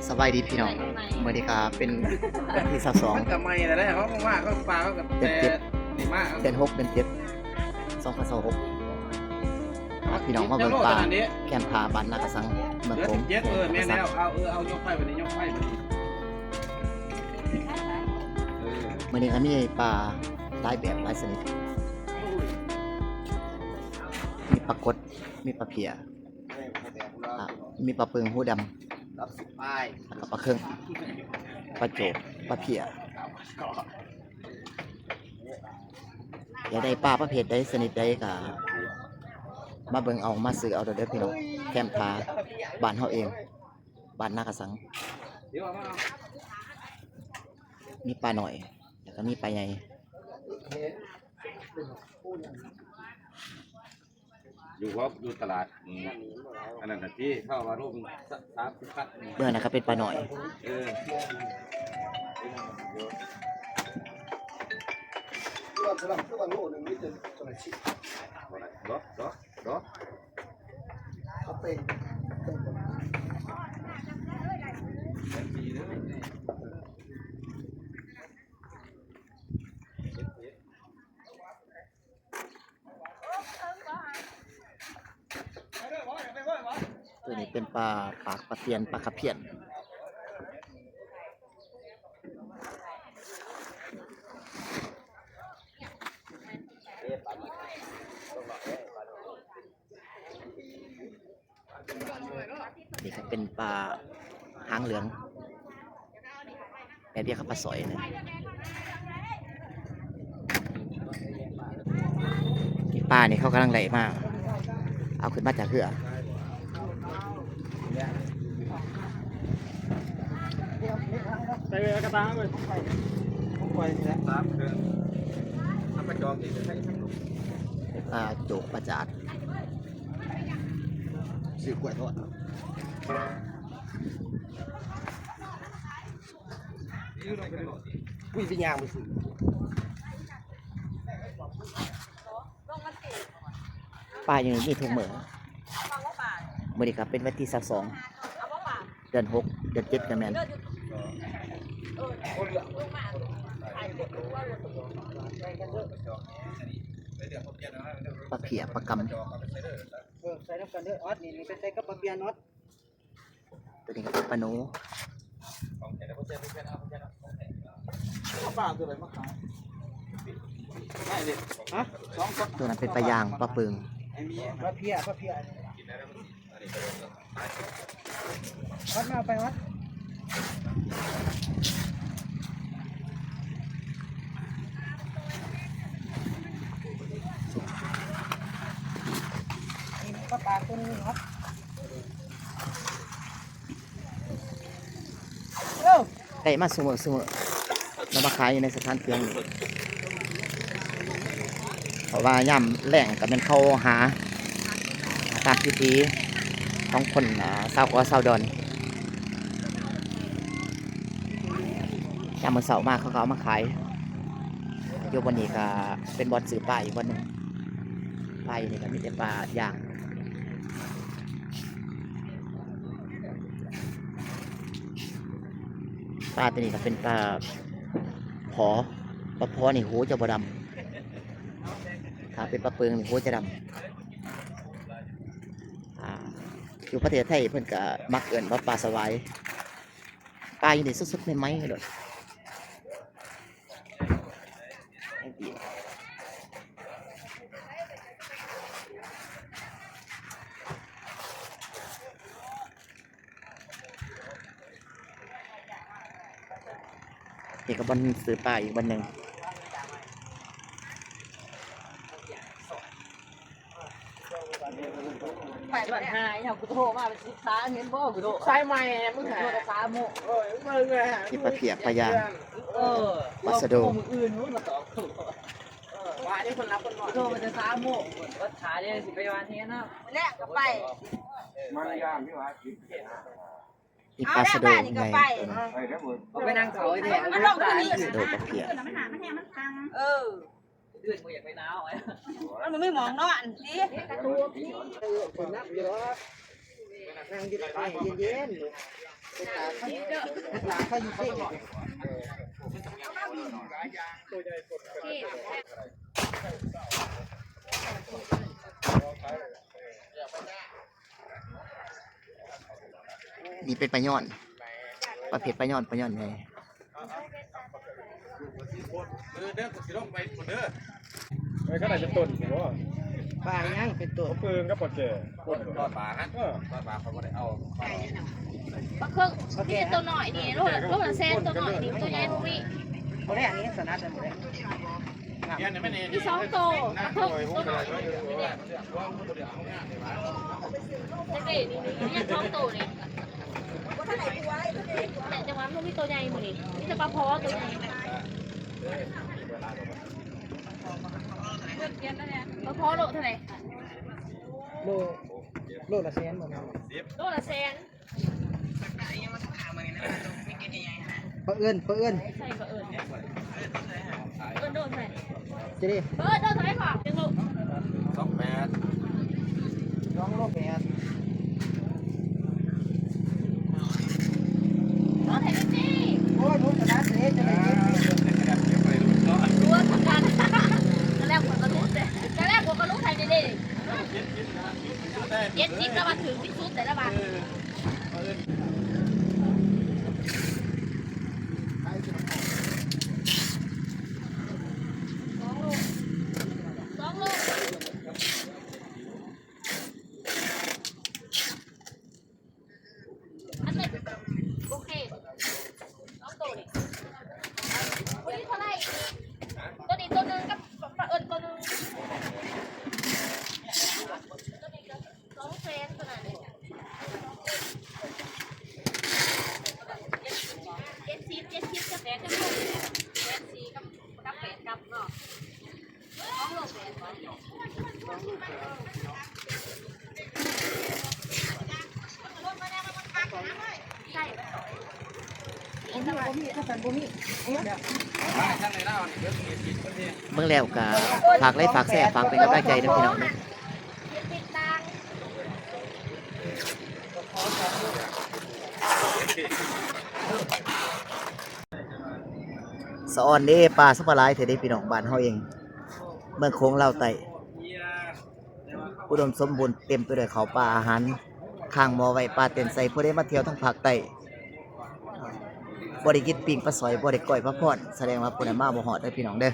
ສະບາຍດີພີ່ນ້ອງ ມື້ນີ້ກະເປັນວັນທີຊາວສອງ ມັນກະໃໝ່ແລ້ວເດ້ ເຮົາມາເຮົາປາເຮົາກະແຕ່ມາ ເດືອນຫົກ ເດືອນເຈັດ ສອງພັນຊາວຫົກ ພາພີ່ນ້ອງມາເບິ່ງປາແຄມທ່າບ້ານນາກະສັງ ເມືອງໂຂງ ເອີ ແມ່ນແລ້ວ ເອົາ ເອີ ເອົາ ຍົກໄຟບາດນີ້ ຍົກໄຟບາດນີ້ ເອີ ມື້ນີ້ກະມີປາຫຼາຍແບບຫຼາຍຊະນິດ ມີປາກົດ ມີປາເພຍ ອ່າ ມີປາປຶງຫູດຳ ແລ້ວກະປາເຄິງ ປາໂຈກ ປາເພຍ ຢາກໄດ້ປາປະເພດໃດຊະນິດໃດກະມາເບິ່ງເອົາ ມາຊື້ເອົາເດີພີ່ນ້ອງ ແຄມທ່າບ້ານເຮົາເອງ ບ້ານນາກະສັງ ມີປານ້ອຍ ແລ້ວກະມີປາໃຫຍ່. ຢູ່ ຢູ່ຕະຫຼາດ ອືມ ອັນນັ້ນນະຕິ ເຂົາວ່າໂລໜຶ່ງສາມສິບພັນ ເບື້ອງນັ້ນກະເປັນປານ້ອຍ ເອີ ດອກ ດອກ ດອກ ເປັນ ເປັນ ໂຕນີ້ເປັນປາ ປາກປາຕຽນ ປາຂະພຽນ ນີ້ກະເປັນປາຫາງເຫຼືອງ ແມ່ນວຽກເຂົາປາສອຍນະ ປານີ້ເຂົາກຳລັງໄລ່ມາ ເອົາຂຶ້ນມາຈາກເຮືອ ໄປເລີຍກະຕາເວີຍ ໄປ ໄປ ຕາມເດີມ ເອົາປາຈອກອີກ ປາໂຈກ ປາຈາດ ຊື້ກ້ວຍທອດ ອຸ້ຍ ຊິຍ່າງໄປຊື້ ປາຢູ່ນີ້ມີທຸກມື້ ມື້ນີ້ກະເປັນວັນທີຊາວສອງ ເດືອນຫົກ ເດືອນເຈັດກະແມ່ນ ປາເພຍ ປາກຳ ເອີ ໃສ່ນຳກັນເດີ ອອດ ນີ້ ນີ້ໄປໃສ່ກັບປາເພຍ ອອດ ໂຕນີ້ກະເປັນປາໂນ ເອົາປາໂຕໃດມາຂາຍ ໄດ້ເດ ຮະ ສອງ ໂຕນັ້ນເປັນປາຍ່າງ ປາປຶງ ປາເພຍ ປາເພຍ ວັດມາໄປວັດ ປາປາຕົວນີ້ວັດ ໄດ້ມາຊຸມື້ຊຸມື້ ແລ້ວມາຂາຍຢູ່ໃນສະຖານທີ່ແຫ່ງນີ້ ເພາະວ່າຍາມແລງກະແມ່ນເຂົາຫາ ຕາມພິທີຂອງຄົນ ອາ ຊາວກໍຊາວດອນ ຍາມມື້ເຊົ້າມາເຂົາກະເອົາມາຂາຍ ຢູ່ບ່ອນນີ້ກະເປັນບ່ອນຊື້ປາອີກບ່ອນໜຶ່ງ ປາຢູ່ນີ້ກະມີແຕ່ປາຍ່າງ ປາໂຕນີ້ກະເປັນປາ ພໍ ປາພໍນີ້ຫູຈະບໍ່ດຳ ຖ້າເປັນປາປຶງນີ້ຫູຈະດຳ ອາ ຢູ່ປະເທດໄທເພິ່ນກະມັກເອີ້ນວ່າປາສະຫວາຍ ປາຢູ່ນີ້ສົດໆ ໃໝ່ໆ ໂລດ. ນີ້ກະບ່ອນຊື້ປາອີກບ່ອນໜຶ່ງ ໄປບັນຫາອີຫຍັງ ກູໂທມາເປັນສິບສາຍ ເຫັນບໍ່ ກູໂທ ສາຍໃໝ່ມຶງຫາ ໂທແຕ່ສາມໂມງ ເອີ ເບິ່ງເລີຍຫາ ມີປາພຽກ ປາຍ່າງ ເອີ ປາສະໂດ ມື້ອື່ນພຸ້ນມາຕອບ ເອີ ວ່າເດ້ ເພິ່ນຮັບເພິ່ນນອນ ໂທມາແຕ່ສາມໂມງ ວັດທ່າເດ້ ຊິໄປຫວ່ານແຫນະ ແລະກະໄປ ມັນຍາມທີ່ວ່າ ອີປາສະໂດໃຫຍ່ ໄປເດີ ໄປນັ່ງເຂົາແທ້ ມັນລົງໄປນີ້ ສະໂດປາເພຍ ເອີ ອື່ນບໍ່ຢາກໄປໜາວ ມັນບໍ່ມີໝ່ອງນອນຕິ ນັ່ງຢູ່ໃກ້ເຢັນໆ ຢູ່ ນີ້ເປັນປາຍ້ອນ ປະເພດປາຍ້ອນ ປາຍ້ອນໃຫຍ່. ເອີ ເດີ ຊິລົງໄປພຸ້ນເດີ. ເອີ ຂະໜາດເປັນຕົ້ນພຸ້ນບໍ? ປາຫຍັງເປັນຕົ້ນ? ປາປຶງກັບປາແກ່. ທອດປາຫັ້ນ ເອີ ທອດປາເຂົາບໍ່ໄດ້ເອົາ. ປາເຄິງ ມີແຕ່ໂຕນ້ອຍນີ້ ໂລ ໂລລະແສນ ໂຕນ້ອຍນີ້ ໂຕໃຫຍ່ບໍ່ມີ. ບໍ່ໄດ້ ອັນນີ້ສະໜັດ ບໍ່ໄດ້. ມີສອງໂຕ ປາເຄິງໂຕນ້ອຍນີ້ ເດ້ ນີ້ ນີ້ ນີ້ສອງໂຕນີ້. ແຕ່ວ່າມັນບໍ່ມີໂຕໃຫຍ່ມື້ນີ້ ມີແຕ່ປາພໍໂຕໃຫຍ່. ປາພໍໂລເທົ່າໃດ? ໂລ ໂລລະແສນບໍ່ແມ່ນ? ໂລລະແສນ. ປາເອີ້ນ ປາເອີ້ນ ໃສ່ປາເອີ້ນ ເອີ້ນໂລເທົ່າໃດ? ຈະໄດ້ ເອີ ໂດນເທົ່າໃດພໍ່? ຈັກໂລ? ສອງແປດ ສອງໂລແປດ. ໂອ້ຍ ໂດນຂະໜາດເດ້ ຈະໄດ້ເຈັດສິບ. ໂອ້ຍ ທຳການ ຕອນແລກຂ້ອຍກໍຫຼຸດເດ້ ຕອນແລກຂ້ອຍກໍຫຼຸດໃຫ້ເດ້ ເຈັດສິບ ແຕ່ວ່າຖືກທີ່ສຸດແຕ່ລະບາດ. ສອງໂລ ສອງໂລ. ອັນນີ້ ໂອເຄ ສອງໂຕນີ້ ໂຕນີ້ເທົ່າໃດ? ໂຕນີ້ໂຕໜຶ່ງກັບປາເອີ້ນໂຕໜຶ່ງ ໂຕນີ້ກໍສອງແສນເທົ່ານັ້ນ. ເຈັດສິບ ເຈັດສິບ ເຈັດສິບ ແປດສິບ ແປດສິບ ກັບ ກັບແປດກັບເນາະ. ເບິ່ງແລ້ວກໍຝາກໄລ ຝາກແຊ ຝາກເປັນກຳລັງໃຈເດີພີ່ນ້ອງເດີ. ສະອອນເດ້ ປາຄືວ່າຫຼາຍແທ້ເດ້ພີ່ນ້ອງ. ບ້ານເຮົາເອງ ເມືອງໂຂງລາວໃຕ້ ອຸດົມສົມບູນ ເຕັມໄປດ້ວຍເຂົ້າປາອາຫານ ຄ້າງໝໍ້ໄວ້ ປາເຕັ້ນໃສ່. ຜູ້ໃດມາທ່ຽວທາງພາກໃຕ້ ບໍ່ໄດ້ກິນປີ້ງປາສອຍ ບໍ່ໄດ້ກ້ອຍປາພອນ ສະແດງວ່າຜູ້ນັ້ນມາບໍ່ຮອດເດີພີ່ນ້ອງເດີ.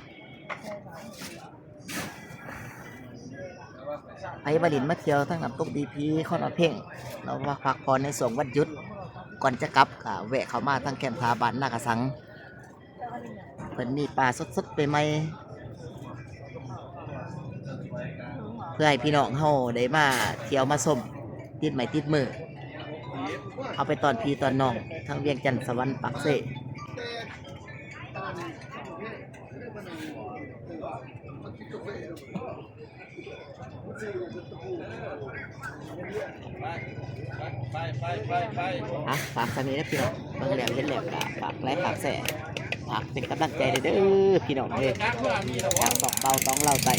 ໃຜມາຫຼິ້ນມາທ່ຽວທາງນ້ຳຕົກດີພີ ຄອນອາເພັງ ເນາະ ມາພັກຜ່ອນໃນຊ່ວງວັນຢຸດ ກ່ອນຈະກັບ ກໍແວະເຂົ້າມາທາງແຄມທ່າບ້ານນາກະສັງ ເພິ່ນມີປາສົດໆ ໃໝ່ໆ ເພື່ອໃຫ້ພີ່ນ້ອງເຮົາໄດ້ມາທ່ຽວມາຊົມ ຕິດໄມ້ຕິດມື ເອົາໄປຕ້ອນພີ່ຕ້ອນນ້ອງ ທັງວຽງຈັນ ສະຫວັນ ປາກເຊ. ອ່ະ ຝາກສ່ຳນີ້ເດີພີ່ນ້ອງ ເບິ່ງແລ້ວເຫັນແລ້ວກໍຝາກໄລ ຝາກແຊ ຝາກເປັນກຳລັງໃຈເດີພີ່ນ້ອງເດີ ຈາກຊ່ອງເບົາຕອງລາວໃຕ້.